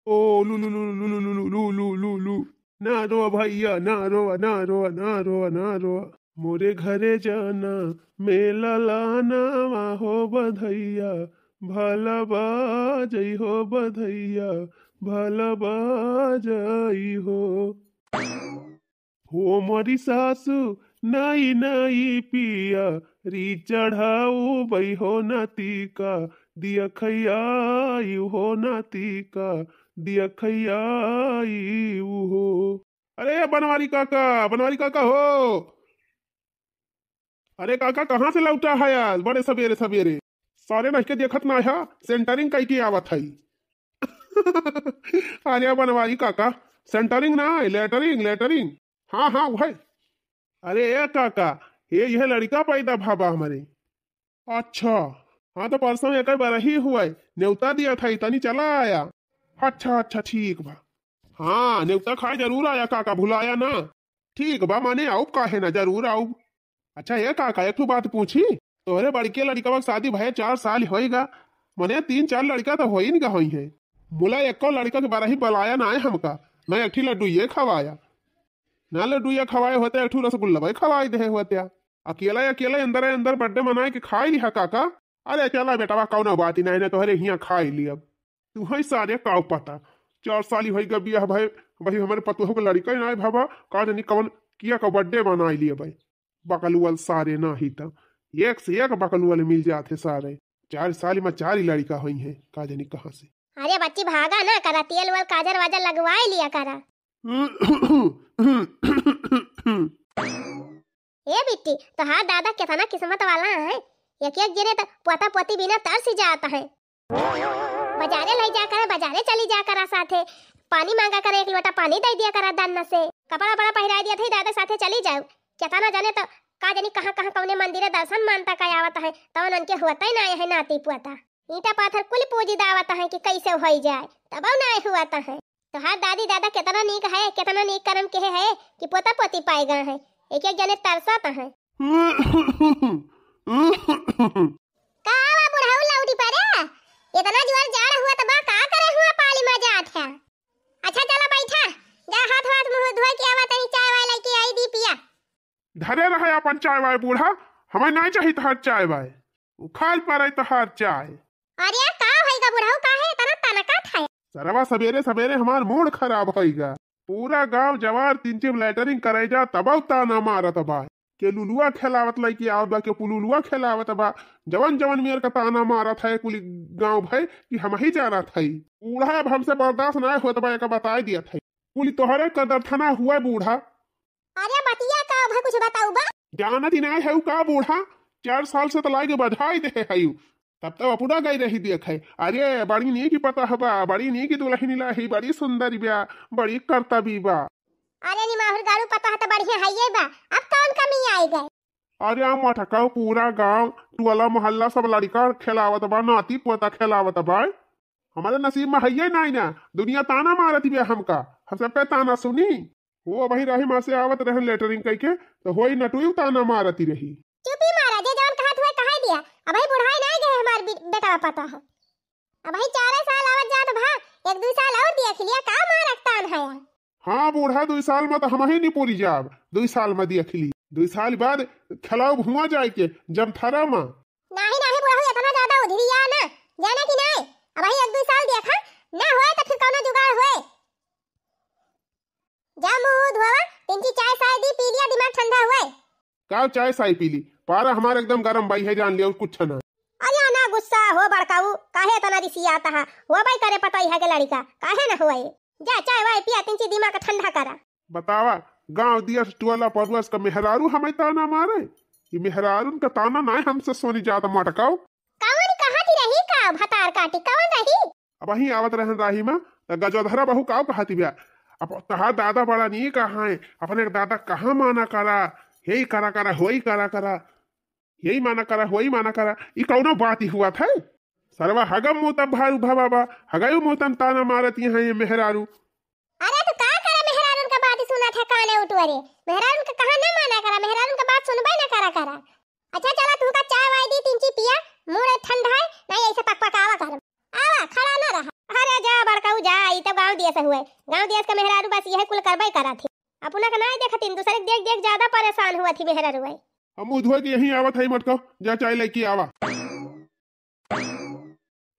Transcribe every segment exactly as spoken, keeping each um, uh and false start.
ओ लू लू लू लू लू लू लू लू लू लू लू। ना रोवा भैया, ना रोवा, ना रोवा, ना रोवा, ना रोवा। मोरे घरे जाना, मेला लाना, वा हो बधैया, भला बाजई हो बधैया, भला बाजई हो। हो मोरी सासू, नाई नाई पिया, री चढ़ाऊ बई हो नाती का, दिया खैयाई हो नाती का, दिया खैयाई हो। अरे बनवारी काका, बनवारी काका हो। अरे काका, कहाँ से लौटा है आज बड़े सवेरे सवेरे? सारे नहीं के देखत ना है, सेंटरिंग कई के आवत है। अरे बनवारी काका, सेंटरिंग ना है, लेटरिंग, लेटरिंग। हाँ, हाँ, वही। अरे ए काका, ये, यह लड़का पैदा भा बा हमरे। अच्छा, हाँ, तो परसों एक बार ही हुआ है, न्योता दिया था, तनी चला आया। अच्छा, अच्छा, ठीक बा। हाँ, न्योता खाए जरूर आया काका, भुलाया ना। ठीक बा, माने आउब काहे ना, जरूर आउब। अच्छा ए काका, एक ठो बात पूछी, तोहरे बड़के लड़का के शादी भये चार साल होइगा, मने तीन चार लड़का तो होइन गा होई है, मुला एको लड़का के बरही बलाया ना है हमका, ना एक ठी लड्डू ये खवाया। ना लड्डू ये खवाए होते, एक ठो रसगुल्ला भाई खवाए दे होते। अकेला अकेला अंदर अंदर बर्थडे मनाए के खाए लिहा काका। अरे चला बेटवा, कौनो बात ही नहीं, ना तोहरे हियाँ खाए ली अब। तू है सारे काउ पता, चार साल ही होई गा बियाह भये, भाई हमारे पतोह के लड़का ही ना है भाबा, का जानी कौन किया का बर्थडे मनाए लिए भाई। बकलुअल सारे ना ही त एक से एक बकलुअल मिल जात है सारे। चार साल में चार ही लड़का होई है, का जानी कहाँ से। अरे बच्ची भागा ना करा, तेल वेल काजर वाजर लगवाए लिया करा। ए बिट्टी, तोहार दादा कितना किस्मत वाला है, एक एक जने तो पोता पोती बिना तरस जात है। बाजारे लई जा करे, बाजारे चली जा करा साथे, पानी मांगा करे, एक लोटा पानी दे दिया करा दान से, कपड़ा बड़ा पहिरा दिया थे दादा साथे चली जाओ। केतना जाने तो का जानी कहाँ कहाँ कौने मंदिर दर्शन मानता का आवत है, तवन उनके होता ही ना है नाती पोता। ईंटा पाथर कुल पूजी दावत है कि कैसे होई जाए, तब ना हुआ है। तोहार दादी दादा कितना नीक है, कितना नीक कर्म के है कि पोता पोती पाए गए हैं, एक एक जने तरसत है। का बा बुढ़ऊ लौटी परे? इतना जोर जाड़ हुआ त बा, का करे हुआ पाली में जात है? अच्छा चला बैठा, जा हाथ वाथ मुंह धोए के आवा, तनी चाय वाय लेके आई दी पिया। धरे रहे अपन चाय वाय बूढ़ा, हमें नहीं चाहिए तोहार चाय वाय, उखाल पड़े तोहार चाय। अरे का होइगा बुढ़ऊ, काहे इतना तनकत है? सरवा सवेरे सवेरे हमार मूड खराब होइगा। पूरा गांव जवार तीन चिप लेटरिंग करे जा तबौ ताना मारत बा। के लुलुआ खेलावत लइके आवत बा, के पुलुलुआ खेलावत बा। जवन जवन मेर का ताना मारत है कुल गांव भय कि हम ही जानत है। बूढ़ा अब हमसे बर्दाश्त ना होत बा, एका बताए दियत है। कुल तोहरे कदरथना हुआ बूढ़ा। अरे बतिया का भय कुछ बताऊ बा? जानत ही ना है का बूढ़ा, चार साल से तो लागे बधाई दे है। तब तो अपना गई रही देखे। अरे बड़ी नीक पता हबा, बड़ी नीक दुल्हन लाही, बड़ी सुंदर बा, बड़ी करतबी बा। अरे निमाहुर गाड़ू पता है तो बढ़िया है ये बा, अब कौन कमी आई गए? अरे मटकाऊ पूरा गांव टोला मोहल्ला सब लड़का खेलावत बा, नाती पोता खेलावत बा। हमारे नसीब में हइये नाई ना, दुनिया ताना मारत बा हमका, हम सब पे ताना सुनी। वो अबही राही माँ से आवत रहन लेटरिंग कइके, तो होई नटुई ताना मारती रही। चुपी मारा, जे जवन कहत हुए कहाई दिया। अबही बुढ़ाई नाई गए हमार बी-, बेटवा पता है। अबही चारे साल आवत जात भा, एक दुई साल और देख लिया, का मारक तान है? हाँ बूढ़ा, दुई साल में तो हम ही निपुरी जाब, दुई साल में देख ली, दुई साल बाद खेलाऊ भुआ जाए के जमथरा में। नाही, नाही बुढ़ऊ, इतना ज्यादा उधरिया ना, जाने की नाही। अबही एक दुई साल देखा, ना होए तो फिर कौनो जुगाड़ होए। जा मुंह धोवा, पिंकी चाय साय दी, पी लिया, दिमाग ठंडा हुए। का चाय साय पी ली? पारा हमार एकदम गरम बाई है, जान लिया, कुछ ना। अरे ना गुस्सा हो बड़काऊ, काहे इतना रिसियात हा? हो बाई करे पता ही है के लड़का, काहे ना हुए? जा चाय वाय पिया, तिनची दिमाग ठंडा करा। बतावा, गांव दियस टोला पड़ोस का मेहरारू हमें ताना मारे। ये मेहरारून का ताना नाय हमसे सोनी जात मटकाऊ। कौन कहा थी रही का भतार काटी, कौन रही? अबही आवत रहन राही में, त गजोधरा बहू काऊ कहती बा। अब तहार दादा बड़ा नीक है, अपने दादा कहाँ माना करा, यही करा करा, होई करा करा, यही माना करा, होई माना करा, ई कौनो बात ही हुआ था? सरवा हगम मुतम भारू भवा बा, हगयू मुतम ताना मारत यहाँ ये मेहरारू। अरे तू का करे मेहरारून का बात सुनत है काने उठवरे? मेहरारून का कहा ना माना करा, मेहरारून का बात सुनबे ना करा करा। अच्छा चला तू का चाय वाय दी, तिनची पिया, मूड ठंडा है, नहीं ऐसे पकपकावा कर। आवा, खड़ा ना रहा। अरे जा बड़काऊ जा, ई तो कैसे हुए? गाँव देश का मेहरारू बस यह कुल करबे करा थी। अपना का नाई देखतिन, दूसरे के देख देख ज्यादा परेशान हुआ थी मेहरारू है। हम मुँह धोए के यहीं आवत है मटको, जा चाय लेके आवा।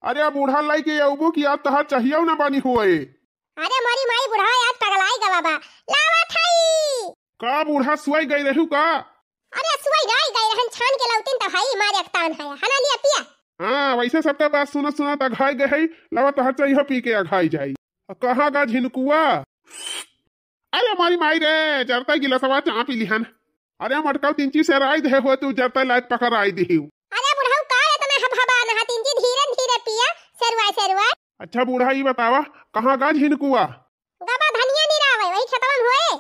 अरे बूढ़ा लाई के अउबू कि आज तहार चाहिए ना बानी हुए। अरे मोरी माई, बुढ़वा आज पगलाई गवा बा। लावा थाई। का बूढ़ा सुआई गई रहू का? अरे सुआई नाई गई रहन, छान के लौटिन तो हई मारे एक तान है। हना लिया पिया। हाँ, वैसे सबका बात सुनत सुनत अघाई गए है, लावा तहार चाहिए पी के अघाई जाई। कहाँ गा झिनकुआ? अरे मोरी माई रे, जरता गिलसवा चापी लिहन। अरे मटकाऊ तिनची से राई दे हो तू, जरता लायक पकड़ आई दिहिउ। अरे बुढ़ऊ का इतना हबहबा नहा तिनची, धीरे धीरे पिया, सेरुआ सेरुआ। अच्छा बूढ़ा ई बतावा, कहाँ गा झिनकुआ? गबा धनिया निरावे, वही खेतवन हुए।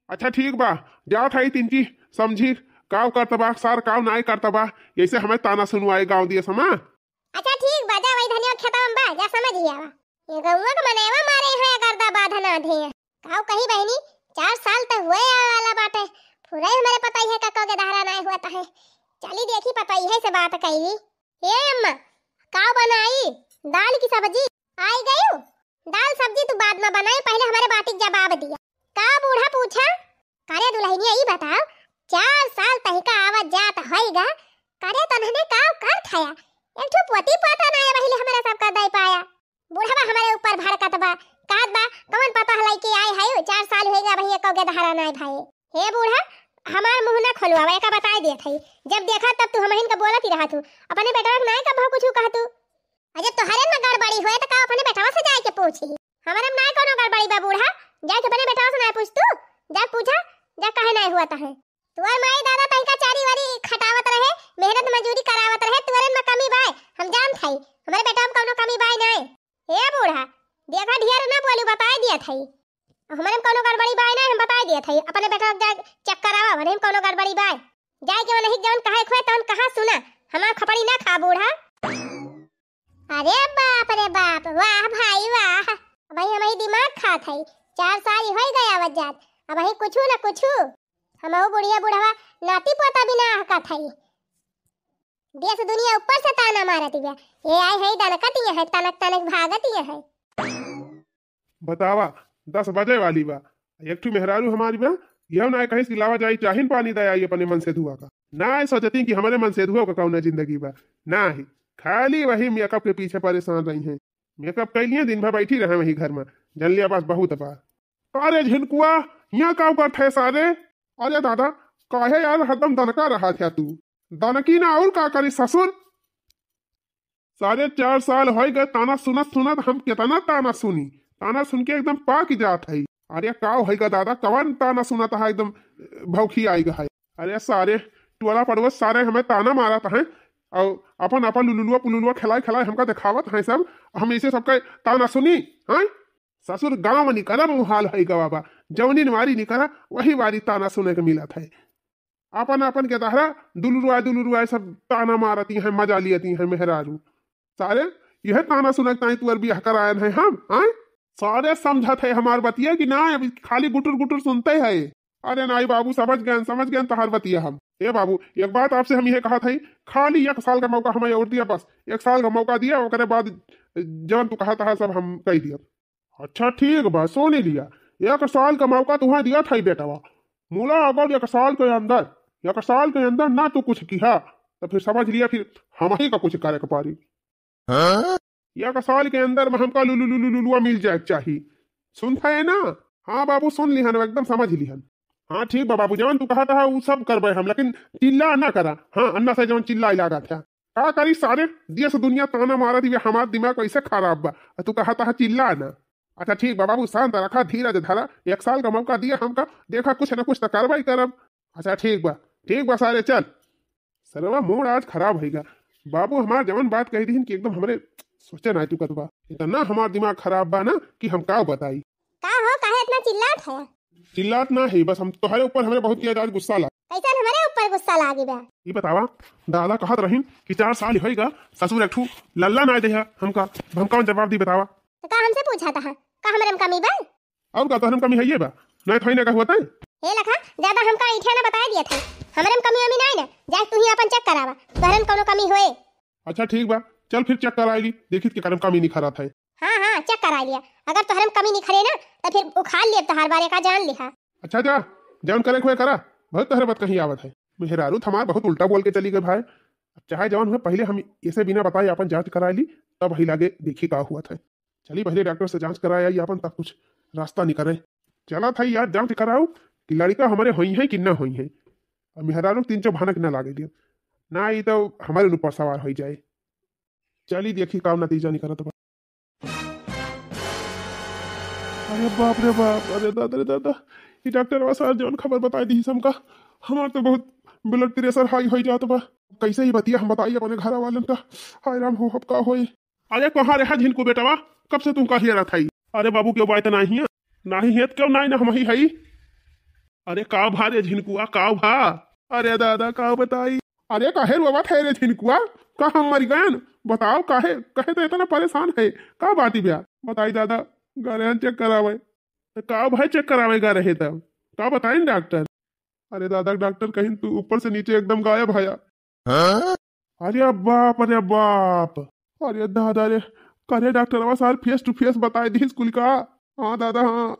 अच्छा ठीक बा, जात हई तिनची, समझी काव करत बा, सार काव नाय करत बा, जैसे हमें ताना सुनवाए गाँव दिए समा। अच्छा ठीक बा, जा वही धनिया खेतवा में बा, जा समझ ही आवा। ये गौवा के मनैवा मारे हैं अगर दा बाधन आधे हैं। काव कही बहनी, चार साल तक हुए आवे वाला बाटे, पूरा ही हमारे पता ही है कको के दहरा नाय हुआ है। चली देखी पता ही है से बात कही। ए अम्मा, काव बनाई? दाल की सब्जी? आई गयू? दाल सब्जी तू बाद में बनाई, पहले हमारे बाटी के जवाब दिया। का बूढ़ा पूछा? करे दुल्हनिया, ई बताओ, चार साल तहिका आवत जात होइगा, करे तन्हने काव कर थाया? एक ठो पोती पोता ना है, पहले हमारे सबका दे पाया। बुढ़वा हमारे ऊपर भड़कत बा, कहत बा, "कौन पता हलाई के आए है, चार साल होइगा, वही एको के दहारा नाय भाई।" हे बूढ़ा, हमार मुंह ना खोलवावा, एका बताए देत हई। जब देखा तब तू हमहिन के बोलत ही रहत हूँ, अपने बेटवा के नाय कबहू कुछ कहत हूँ। अरे तोहरे में गड़बड़ी होए तो का अपने बेटवा से जाए के पूछी? हमारे में नाय कोनो गड़बड़ी बा बूढ़ा, जाए के अपने बेटवा से नाय पूछ तू, जा पूछा, जा काहे नाय हुआ तहे। तुअर माई दादा तहिका चारी वारी खटावत रहे, मेहनत मजूरी करावत रहे, तुअरन में कमी बाय, हम जानत हई, हमरे बेटवा में कौनो कमी बाय नाय। हे बूढ़ा, देखा ढेर ना बोलू, बताए दियत हई, हमरे में कौनो गड़बड़ी बाय नाय, हम बताए दियत हई, अपने बेटवा के जाए check करावा, हमरे में कौनो गड़बड़ी बाय, जाए के वनही जौन कहे खोए तौन कहा सुना, हमार खपड़ी ना खा बूढ़ा। अरे बाप रे बाप, वाह भाई वाह, अबही हमही दिमाग खात हई, चार साल होई गए आवत जात, अबही कुछु न कुछु हमहू बुढ़िया बुढ़वा नाती पोता भी ना हकत हई। देश दुनिया ऊपर से ताना मारत बिया, ये आए है दनकत ये है, तनक तनक भागत ये है। बतावा, दस बजे वाली बा, एक ठो मेहरारू हमारी बा, यह ना कहिस कि लावा जाई चाहिन पानी दे आई अपने मनसेधुआ का। ना सोचती कि हमरे मनसेधुआ का कौन जिंदगी बा, ना ही, खाली वही makeup के पीछे परेशान रही हैं। Makeup कैलिए दिन भर बैठी रहे वही घर में, जन लिया बस बहुत बा। अरे झिनकुआ, यहाँ का करत है सारे? अरे दादा, काहे यार हरदम दनका रहा था तू? दनकी ना और का करी ससुर? सारे चार साल होई गए ताना सुनत सुनत, हम कितना ताना सुनी, ताना सुन के एकदम पाक जात है। अरे का होई गा दादा, कवन ताना सुनत है, एकदम भौखी आई गा है। अरे सारे टोला पड़ोस सारे हमें ताना मारत हैं और अपन अपन लुलुलुआ पुलुलुआ खिलाए खिलाए हमका दिखावत हैं सब, हम ऐसे सबका ताना सुनी हैं? ससुर गाँव निकरा मुहाल है गवा बा, जौनी वारी निकरा वही वारी ताना सुने के मिलत है। आपन आपन के दहरा दुलुरुआ दुलुरुआ सब ताना मारती हैं, मजा लियती हैं मेहरारू। सारे यह ताना सुनक ताई तुअर बियाह करायन है हम, आय? सारे समझत है हमार बतिया कि ना, अभी खाली गुटुर गुटुर सुनते है। अरे नाई बाबू, समझ गए, समझ गए तहार बतिया हम। ए बाबू, एक बात आपसे हम यह कहत है, खाली एक साल का मौका हमें और दिया, बस एक साल का मौका दिया, ओकरे बाद जौन तू कहत है सब हम कह दिया। अच्छा ठीक बा, सुन लिया, एक साल का मौका तुहें दिया था बेटवा, मुला अगर एक साल के अंदर, एक साल के अंदर ना तू कुछ किहा, तो फिर समझ लिया, फिर हम ही का कुछ करे के पारी। हाँ? एक साल के अंदर में हमका लुलु लुलु लुलुआ मिल जाए के चाही। सुनता है ना? हाँ बाबू, सुन लिहन, एकदम समझ लिहन। हाँ ठीक बा बाबू, जवन तू कहत है उ सब करबे हम, लेकिन चिल्ला ना करा। हाँ, अन्ना से जवन चिल्ला लागत है। का करी सारे, देश दुनिया ताना मारत बा, हमार दिमाग कैसे खराब बा। आ तू कहत है चिल्ला ना। अच्छा ठीक बा बाबू, शांत रखा, धीरज धरा, एक साल का मौका दिया हमका, देखा कुछ ना कुछ तो कार्रवाई करब। अच्छा ठीक बा, ठीक बा सारे, चल। सरवा मूड आज खराब होइगा। बाबू हमार जवन बात कही दिहिन कि एकदम हमरे सोचे ना चुकत बा। इतना हमार दिमाग खराब बा ना कि हम का बताई। का हो, काहे इतना चिल्लात है? चिल्लात ना है, बस हम तोहरे ऊपर हमरे बहुत तेज आज गुस्सा लाग। कैसन हमरे ऊपर गुस्सा लागी बा? ई बतावा, दादा कहत रहिन कि चार साल होइगा ससुर एक ठू लल्ला ना दे हमका, हम कौन जवाब दी बतावा? तो का हमसे पूछा था? का हमरे में कमी बा? और का तोहरे में कमी है ये बा? नहीं थोड़ी ना का हुआ तय। हे लखा, ज्यादा हमका ऐठा ना बताए दिया था। हमरे में कमी अमी नहीं ना, जाए तू ही अपन check करावा, तोहरे में कौनो कमी होए। अच्छा ठीक बा, चल फिर check कराई ली, देखी के करम कमी नहीं खराब है। हाँ, हाँ, चेक कराइ लिया। अगर तोहरे में कमी निखरे ना, त फिर उखाड़ लेब तोहार बारे का, जान लिहा। अच्छा जा, जौन करे के होए करा, बहुत तोहरे बतकही आवत है। मेहरारू त हमार बहुत उल्टा बोल के चली गए भाई। अब चाहे जौन हुए, पहिले हम एसे बिना बताए आपन जाँच कराइ ली, तब ही लागे देखी का हुआ था। चली पहिले डॉक्टर से जाँच कराए आई आपन, तब कुछ रास्ता निकरे। चला था यार, जाँच कराओ कि लड़िका हमरे होइहैं कि ना होइहैं। अब मेहरारू तीन चौ भनक ना लागे दियो, ना ई तो हमरे ऊपर सवार होइ जाए। चली देखी का नतीजा निकरत बा। अरे बाप रे बाप, अरे दादा रे दादा, ई डॉक्टरवा सार जौन खबर बताइ दिहिस हमका, हमार तो बहुत blood pressure high होइ जात बा। कैसे ई बतिया हम बताई अपने घर वालन का? हाय राम हो, अब का होई? अरे कहाँ रहा झिनकू बेटवा, कब से तुमका हेरत हई? अरे बाबू, केउ बात नाही है? नाही हेत केउ नाही ना, हमही हई। अरे का भा रे झिनकुआ, का भा? अरे दादा, का बताई? अरे काहे रोवत है रे झिनकुआ? का हम मरि गयन? बताओ काहे, काहे तो इतना परेशान है? का बात बा? बताई दादा, गा रहेन चेक करावे। तो का भाई चेक करावे गा रहे तब? का बताइन डॉक्टर? अरे दादा, डॉक्टर कहिन तू ऊपर से नीचे एकदम गायब हया। हाँ? अरे बाप, अरे बाप, अरे दादा रे, करे डॉक्टरवा सार face to face बताइ दिहिस कुल का? हाँ दादा, हाँ।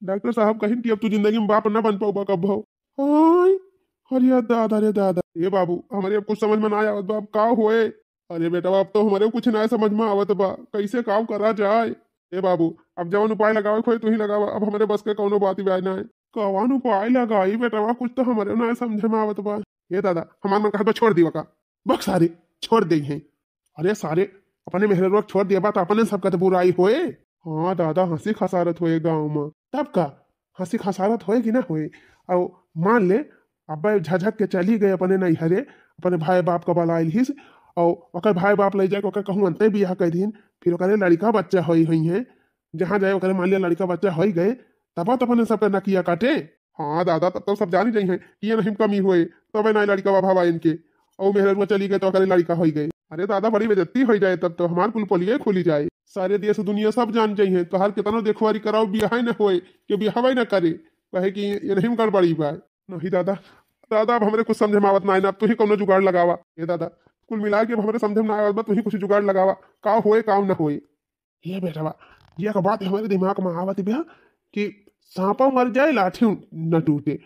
डॉक्टर साहब कहिन कि अब तू जिंदगी में बाप ना बन पउबा कब्बो। हाय, अरे दादा रे दादा। ए बाबू, हमरे अब कुछ समझ में ना आवत बा, अब का होए? अरे बेटवा, अब तो हमरे कुछ ना समझ में आवत बा, कैसे काव करा जाए? ए बाबू, अब जवन उपाय लगावे के होई, तू ही लगावा, अब हमरे बस के कौनो बात बा ना। कवन उपाय लगाई बेटवा, कुछ तो हमरे ना समझ में आवत बा। ए दादा, हमार मन कहत बा छोड़ दीवा का? बक सारे, छोड़ देइहैं। अरे सारे, अपने मेहररुआ के छोड़ दिया बा तो अपने सबका तो बुराई होए। हाँ दादा, हँसी खसारत होए गाँव में। तब का? हँसी खसारत होए कि ना होए? और मान ले, अब झझक के चली गए अपने नैहरे, अपने भाई बाप का बलाइ लिहिस, और ओकर भाई बाप लइ जाके ओकर कहूँ अंते बियाह कर दीन, फिर ओकरे लड़िका बच्चा होई होइहैं, जहाँ जाए ओकरे मान लिया लड़िका बच्चा होई गए, तब तो अपने सबका नकिया काटे। हाँ दादा, तब तो सब जानी जइहैं कि ये नहीं कमी होए, तबे ना लड़िका बा भावा इनके। और मेहररुआ चली गए तो ओकरे लड़िका होई गए। अरे दादा, बड़ी बेइज्जती होई जाए, तब तो हमार कुल पोलिये खुली जाए। सारे देश दुनिया सब जान जइहैं, तोहार कितनो देखवारी कराओ, बियाह न होए, के बियाहवा न करे, कहे कि ये नहीं गड़बड़ी बा। नहीं दादा, दादा, अब हमरे कुछ समझ में आवत ना है ना, अब तू ही कौनो जुगाड़ लगावा। ए दादा, कुल मिला के अब हमरे समझ में ना आवत बा, तू ही कुछ जुगाड़ लगावा, का होए, का न होए। ये बेटवा, ये का बात हमरे दिमाग में आवत बा कि सांपो मर जाए, लाठी न टूटे।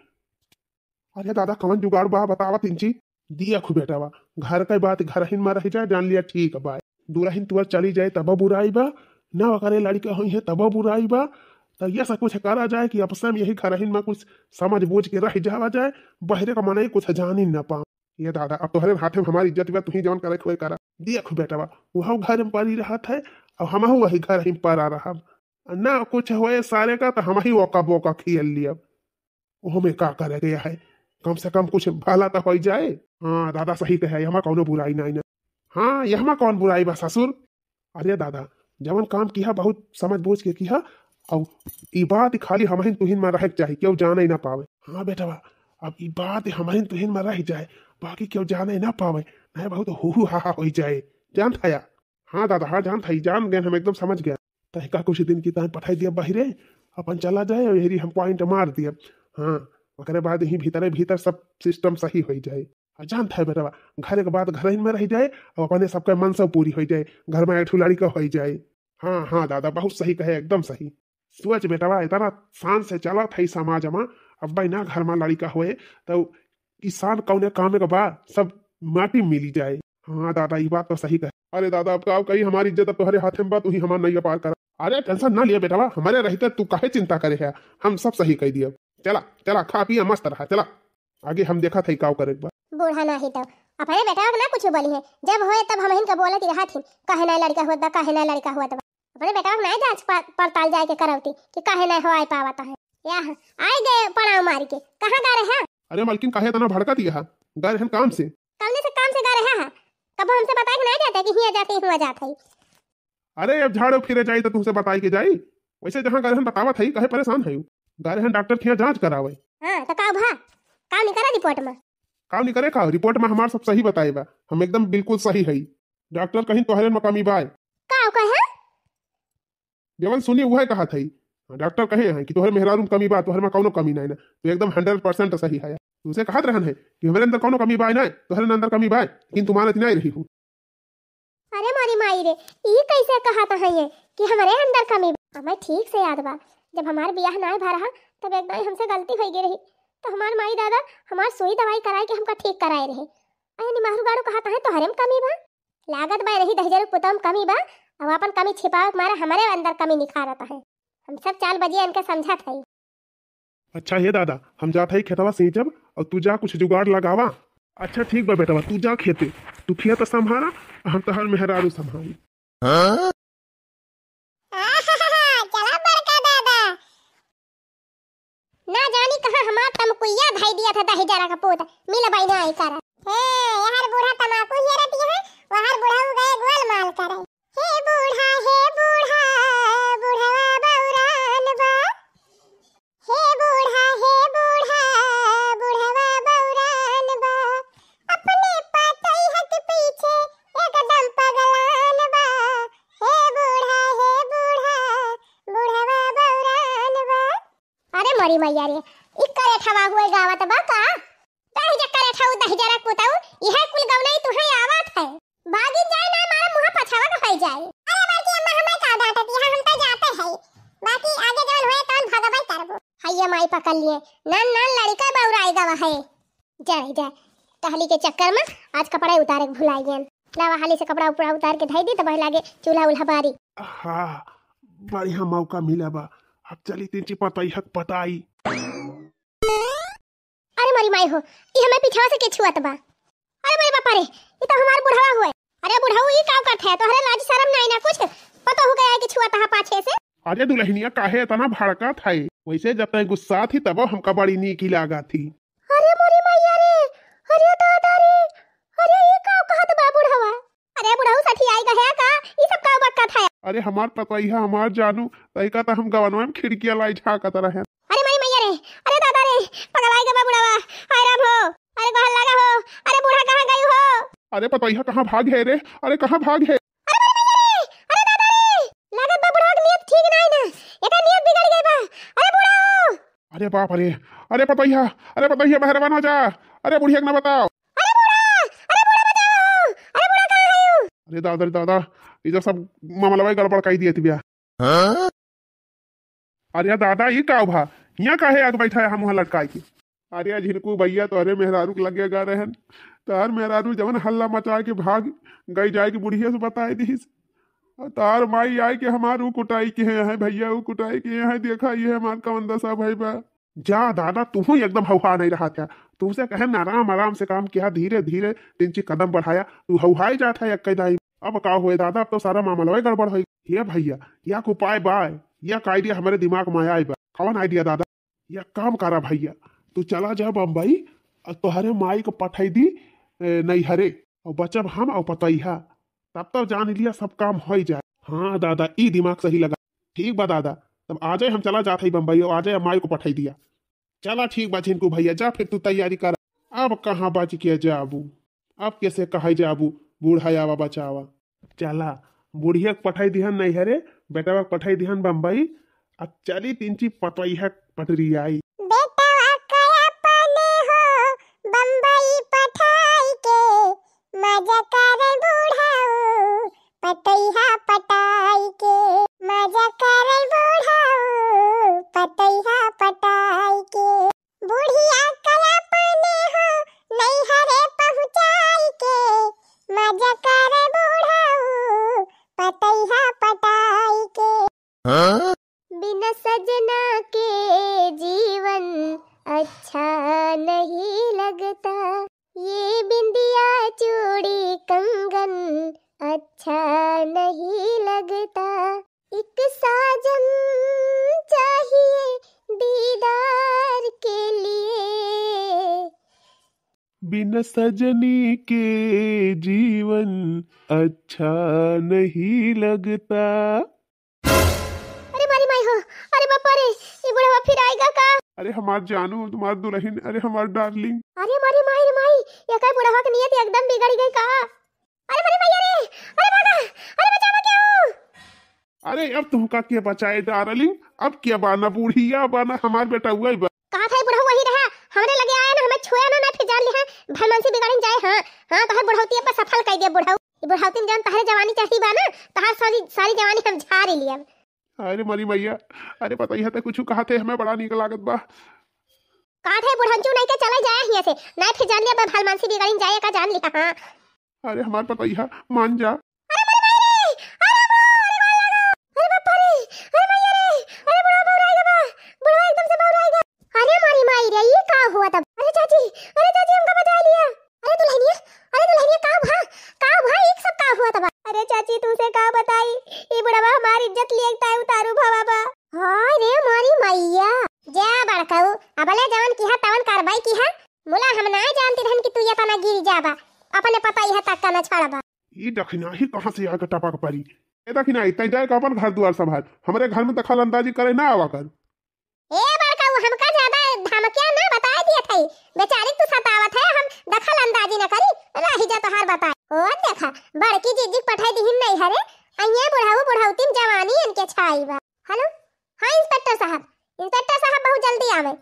अरे दादा, कवन जुगाड़ बा, बतावा तिनची। दिया खु बेटवा, घर के बात घरहिन में रह जाए, जान लिया ठीक बा। दुरहिन तुअर चली जाए तब बुराई बा, ना ओकरे लड़िका होइहैं तब बुराई बा। तो ये सब कुछ करा जाए कि आपस में यही घरहिन में कुछ समझ बूझ के रह जावा जाए, बहरे का मनई कुछ जानी न पाओ। ये दादा, अब तोहरे हाथे में हमारी इज्जत बा, तू ही जवन करे खोए करा। देख बेटवा, वहू घर में परी रहत है, अब हमहू वही घरहिन परा रहब। ना कुछ होए सारे का, तो हमही ओका बोका खियल लियब। ओह में का करे गया है, कम से कम कुछ भला तो होई जाए। हाँ दादा, सही कहे, एहमा कौनो बुराई नहीं ना। हाँ, एहमा कौन बुराई बा ससुर? अरे दादा, जवन काम किहा बहुत समझ बूझ के किहा, और ई बात खाली हमहिन तुहिन में रहे के चाही, केहू जाने ना पावे। हाँ बेटवा, अब ई बात हमहिन तुहिन में रह जाए, बाकी केहू जाने ना पावे, नहीं बहुत हु हु हा हा होई जाए। जानत हया? हाँ दादा, हाँ जानत हई, जान गए हम, एकदम समझ गए। तहिका कुछ दिन की तान पठाई दिया बाहरे, अपन चला जाए और यही हम पॉइंट मार दिया। हाँ, ओकरे बाद ही भीतरे भीतर सब सिस्टम सही होई जाए। और जानत है बेटवा, घर के बाद घरहिन में रह जाए और अपने सबके मनसा पूरी होई जाए, घर में एक ठो लड़िका होई जाए। हाँ, हाँ दादा, बहुत सही कहे, एकदम सही। सोच बेटवा, इतना शान से चलत है समाज में, अब भाई ना घर में लड़िका होए, तो ई शान कौने काम के बा, सब माटी मिली जाए। हाँ दादा, ई बात तो सही कहे। अरे दादा, अब का कही, हमारी इज्जत अब तोहरे हाथे में बा, तू ही हमार नैया पार करा। अरे टेंशन ना लिया बेटवा, हमरे रहते तू काहे चिंता करे है, हम सब सही कह दिया। चला, चला, खा पिया मस्त रहा, चला। आगे हम देखत हई काव करे के बा। बूढ़ा नाही तो अपने बेटवा के ना कुछ बोली है, जब होए तब हमहिन के बोलत ही रहत ही, काहे ना लड़िका हुआ बा, काहे ना लड़िका हुआ बा। अपने बेटवा के ना जांच प-, पड़ताल जाए के करौती कि काहे ना हो आए पावत है। या आए गए पड़ाव मारी के, कहाँ गा रहे हैं? अरे मलकिन, काहे इतना भड़कत ही है? गा रहे हैं काम से। कौने से काम से गा रहे हैं? कब हमसे बताए के ना जाते कि हिया जाते, हुआ जात है। अरे, अब झाड़ो फिरे जाई तो तुमसे बताई के जाई। वैसे जहाँ गए हन बतावत हई, काहे परेशान हई? गए हन डॉक्टर के यहाँ जांच करावे। हाँ, तो का भा? का निकला रिपोर्ट में? का निकले का? रिपोर्ट में हमार सब सही बताए बा, हम एकदम बिल्कुल सही हई। डॉक्टर कहीं तोहरे में कमी बा। का कहे? जवन सुनी उहे कहत हई। डॉक्टर कहे हैं कि तोहरे मेहरारू में कमी बा, तोहरे में कौनो कमी नहीं ना, तू एकदम हंड्रेड परसेंट सही है। तुमसे कहत रहन है कि हमरे अंदर कौनो कमी बा ना, तोहरे अंदर कमी बा, लेकिन तू मानत नहीं रही हो। अरे मोरी माई रे, ई कैसे कहत है ये? कि हमरे अंदर कमी बा। हमें ठीक से याद बा, जब हमार बियाह नाय भा रहा, तब एक दाई हमसे गलती होइ गई रही, तो हमार माई दादा हमार सुई दवाई कराए के हमका ठीक कराए रहे। अरे निमहरू गाड़ू कहत है, तोहरे में कमी बा? लागत बा रही दहिजरू पुतौ में कमी बा, अब अपन कमी छिपावे के मारे हमरे अंदर कमी निखारत है। हम सब चाल बजिया इनके समझत है। अच्छा हे दादा, हम जात हई खेतवा सींचब, और तू जा कुछ जुगाड़ लगावा। अच्छा ठीक बा बेटवा, तू जा खेते, तू खेत संभारा, हम तोहर मेहरारू संभारी। हाँ? चला बड़का दादा, ना जानी कहाँ हमार तमकुइया धई दिया था दहिजरा का पूत, मिल बैना आई कर। हे, यार बूढ़ा तमाकू हेरत है, वहार बुढ़ऊ गए गोलमाल करे। हे बूढ़ा, हे बूढ़ा, बुढ़वा बौरान बा। हे बूढ़ा, हे बूढ़ा, बुढ़वा बौरान बा, अपने पतैहा के पीछे एकदम पगलान बा। हे बूढ़ा, हे बूढ़ा, बुढ़वा बौरान बा। अरे मोरी मैया रे, ई करेठवा हुए गावत बा का? दहिजरा करेठऊ, दहिजरा पुतऊ, इहे कुल गवनई तुहे आवत है। भागिन जाए ना, मारे मुँह पछावा के होई जाए। अरे बड़की अम्मा, हमें का डांटत, यहाँ हम तो जाते हैं, बाकी आगे जवन होए तवन भगबई करबो। हइये माई पकड़ लिए, नन नन लड़का बौराई गवा है। जाए जाए, टहली के चक्कर में आज कपड़ा उतारे के भुलाई गयन। लावा हाली से कपड़ा उपड़ा उतार के धई दी, तब लागे चूल्हा उल्हा बारी। हाँ, बढ़िया मौका मिला बा, अब चली तीन ची पतई हक पटाई। अरे मोरी माई हो, ई हमें पीछवा से के छुअत बा? अरे मोरी बापा रे, ई तो हमार बुढ़वा हुए। अरे बुढ़ऊ, ई का करत है? तोहरे लाज शरम नाई ना कुछ? पतोहू के आए के छुअत है पाछे से। अरे दुल्हनिया, काहे इतना भड़कत है? वैसे जब तय गुस्सा थी तब हमका बड़ी नीक ही लागा थी। अरे मोरी मैया रे, अरे दादा रे, अरे ई का कहत बा बुढ़वा? अरे बुढ़ऊ सठियाई गया का? ई सब का बकत है? अरे हमार पतोहिया, हमार जानू, तइका त हम गवनवा में खिड़किया लाई झाँकत रहे। अरे मोरी मैया रे, अरे दादा रे, पगलाई गवा बुढ़वा, हाय राम हो, अरे गोहर लगा हो, अरे बूढ़ा कहाँ गई हो? अरे पतोहिया कहाँ भाग है रे, अरे कहाँ भाग है? अरे मोरी मैया रे, अरे दादा रे, लागत बा बुढ़वा के नियत ठीक नाई ना, एकर नियत बिगड़ गई बा। अरे बुढ़ऊ! अरे बाप रे, अरे पतोहिया, अरे पतोहिया बहरवा न जा, अरे बुढ़िया के ना बताओ। अरे बूढ़ा, अरे बूढ़ा बचाओ, अरे बूढ़ा कहाँ है यू? अरे दादा रे दादा, ई तो सब मामलवा गड़बड़ कई दिए तिबिया। हाँ? अरे दादा, ई का भा? हियाँ काहे आके बैठा है हम वहाँ लटकाई के? अरे झिनकू भैया, तोहरे मेहरारू के लगे गा रहन, तोहर मेहरारू जवन हल्ला मचा के भाग गई, जाए के बुढ़िया से बताए दीस। और तोहर माई आए के हमार ऊ कुटाई के हैं, भैया ऊ कुटाई के हैं, देखा ये हमार कवन दशा भई बा। जा दादा, तू ही एकदम हौहा नहीं रहा था। तुमसे कहे ना, आराम आराम से काम किया, धीरे धीरे तीन ची कदम बढ़ाया, तू हौहाई जात है एक दाई। अब का हुए दादा, अब तो सारा मामला गड़बड़ हो। ये भैया, या को उपाय बा, या का idea हमारे दिमाग में आया बा? कौन idea दादा? या काम करा भैया, तू चला जा बम्बई और तोहरे माई को पठाई दी, ए, नैहरे, और बचब हम और पतोहिया, तब तो जान लिया सब काम हो ही जाए। हाँ दादा, ई दिमाग सही लगा। ठीक बा दादा, तब आ जाए, हम चला जात हई बम्बई, और आ जाए माई को पठाई दिया। चला ठीक बा झिनकू भैया, जा फिर तू तैयारी कर। अब कहाँ बच के जाबू, अब कैसे कहे जाबू, बूढ़ा आवा बचावा। चला, बुढ़िया के पठाई दिहन नैहरे, बेटवा के पठाई दिहन बम्बई, अब चली तीन ची पतोहिया के पटरी आई। बेटवा के अपने हो बम्बई पठाई के, मजा करे बुढ़ऊ पतोहिया पटाई के, मजा करे बुढ़ऊ पतोहिया पटाई के। बुढ़िया के अपने हो नैहरे पहुँचाई के, मजा करे बुढ़ऊ पतोहिया पटाई के। हाँ? बिना सजना के जीवन अच्छा नहीं लगता, ये बिंदिया चूड़ी कंगन अच्छा नहीं लगता। एक साजन चाहिए दीदार के लिए। बिन सजनी के जीवन अच्छा नहीं लगता। अरे मारी माई हो, अरे बापा रे, ये बुढ़वा फिर आएगा का? अरे हमार जानू, तुम्हार दुल्हन, अरे हमार darling। अरे मारी माई रे माई, ये का बुढ़वा के नियत एकदम बिगड़ गई का? अरे मारी माई रे, अरे बाबा, अरे बचावा क्या हो? अरे अब तुमका के बचाए darling, अब क्या बाना बुढ़िया बाना हमार बेटा हुआ बा। कहा था बुढ़ऊ वही रहा, हमरे लगे आया ना, हमें छुआ ना, ना फिर जान लिहा, भलमनसी बिगाड़न जाए। हाँ, हाँ, तोहर बुढ़ौती पर सफल कई दे बुढ़ऊ। ई बुढ़ौती में जौन तहरे जवानी चढ़ी बा ना, तहार सारी, सारी जवानी हम झारी लियब। अरे मरी मैया, अरे पता ही है तो कुछ कहा थे, हमें बड़ा नीक लागत बा। कहा थे बुढ़ंचू नहीं के चले जाए हियां से, नहीं फिर जान लिया बा, भलमानसी बिगड़िन जाए का जान लिया। हाँ। अरे हमार पता ही है, मान जा। अरे मरी माई रे, अरे बा, अरे मार लागो, अरे बाप रे, अरे मैया रे, अरे बुढ़वा बौराई गवा, बुढ़वा एकदम से बौराई गवा। अरे मरी माई रे, ये का हुआ तब? अरे चाची, अरे चाची हमका बचा लिया। अरे दुल्हनिया, अरे दुल्हनिया, का भा, का भा, ई सब का हुआ तबा? अरे चाची, तू से का बताई, ई बुढ़वा हमार इज्जत लिए ताय उतारू भवा बा। हाय रे मोरी मैया, जा बड़कऊ, अबले जवन किहा तवन कार्रवाई किहा। मुला हम ना जानती रहन कि तू ये तना गिर जाबा, अपने पता यह तक का न छड़बा। ई दखिनाही कहाँ से आके टपक पड़ी? ए दखिनाही, तै जाए का अपन घर दुआर संभाल, हमरे घर में दखल अंदाजी करे ना आवा कर। ए बड़का, वो हमका ज्यादा धमकियां ना बताए दिए थे, बेचारी तू सतावत है, हम दखल अंदाजी न करी, रही जा तोहार बताए। ओ देखा, बड़की जीजी के पठाई दिहिन नहीं हरे, अइये बुढ़ऊ बुढ़ौती में जवानी इनके छाई बा। हेलो, हाँ इंस्पेक्टर साहब, इंस्पेक्टर साहब बहुत जल्दी आवे,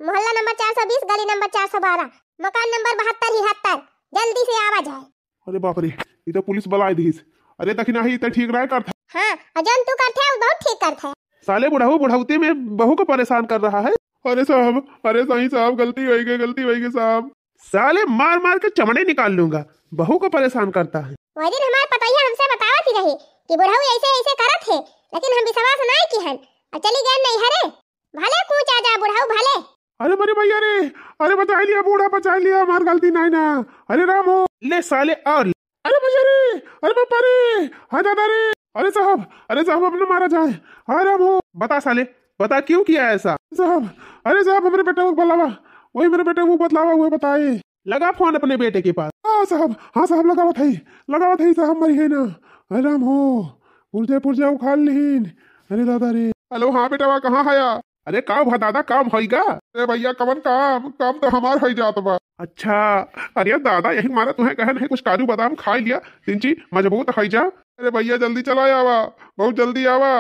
मोहल्ला नंबर चार सौ बीस, गली नंबर चार सौ बारह, मकान नंबर बहत्तर ही हत्तर, जल्दी से आवा जाए। अरे बाप रे, ई तो पुलिस बुलाए दिहिस। अरे दखिनाही, ई तो ठीक ना करत है। हाँ, और जौन तू करत है, वो बहुत ठीक करत है। साले बुढ़ऊ बुढ़ौती में बहू को परेशान कर रहा है। अरे साहब, अरे साईं साहब, गलती होई गई, गलती होई गई साहब। साले मार मार के चमड़े निकाल लूंगा, बहू को परेशान करता है। वही दिन हमार पतोहिया हमसे बतावत ही रही कि बुढ़ऊ ऐसे ऐसे करत है, लेकिन हम विश्वास नहीं किहन। अब चली गए नहीं हरे, भले कूचा जा बुढ़ऊ भले। अरे मरे भैया रे, अरे बचा लिया बूढ़ा, बचा लिया, हमार गलती नहीं ना। अरे राम हो, ले साले और ले। अरे भैया रे, अरे बापा रे, हाय दादा रे, अरे साहब, अरे साहब, अपने मारा जाए। हाय राम हो, बता साले, बता क्यों किया ऐसा? साहब, अरे साहब, हमरे बेटे को बतलावा, वही मेरे बेटे को बतलावा, वो बताए। लगा फोन अपने बेटे के पास। हाँ साहब, हाँ साहब, लगावत है, लगावत है साहब, मरी है ना। अरे राम हो, पुर्जे पुर्जे उखाड़ लीन। अरे दादा रे। हेलो, हाँ बेटवा, कहाँ हया? अरे का भा दादा, काम होइगा? अरे भैया, कवन काम? काम तो हमार होई जात बा। अच्छा, अरे दादा, यही मारा तुहें कहन है, कुछ काजू बादाम खाई लिया, तिंची मजबूत होई जा। अरे भैया, जल्दी चला आवा, बहुत जल्दी आवा।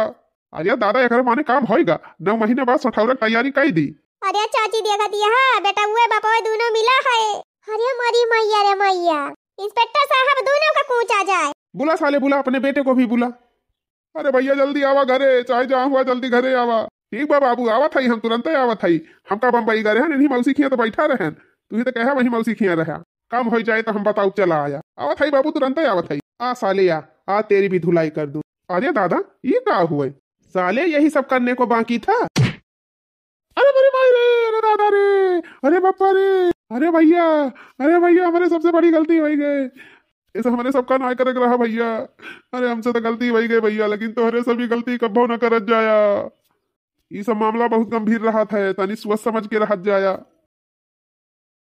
अरे दादा, एकरे माने काम होइगा, नौ महीने बाद सठौरा के तैयारी कई दी। अरे चाची, देखा दिया है, बेटा उहे बपवा दोनों मिला है। अरे मरी मैया रे मैया, इंस्पेक्टर साहब दोनों का कूचा जाए। बुला साले, बुला, अपने बेटे को भी बुला। अरे भैया, जल्दी आवा घरे, चाहे जहाँ हुआ, जल्दी घरे आवा। ठीक बा बाबू, आवत हई, हम तुरंते आवत हई। हमका बम्बई गए रहन, इन्हीं मौसी खिया तो बैठा रहन। तू ही तो कहा वही मौसी खिया रहा। काम हो जाए तो हम बताऊ, चला आया। आवत हई बाबू, तुरंते आवत हई। आ साले आ, आ तेरी भी धुलाई कर दूँ। अरे दादा, ये का हुए? साले यही सब करने को बाकी था। अरे मेरी माई रे, अरे दादा रे, अरे बापा रे, अरे भैया, अरे भैया, हमरे सबसे बड़ी गलती होई गई। इस हमरे सबका ना करे के रहा भैया। अरे हमसे तो गलती होई गई भैया, लेकिन तोहरे सभी गलती कब्बो न करत जाया। ई सब मामला बहुत गंभीर रहत है, तनी सोच समझ के रहत जाया।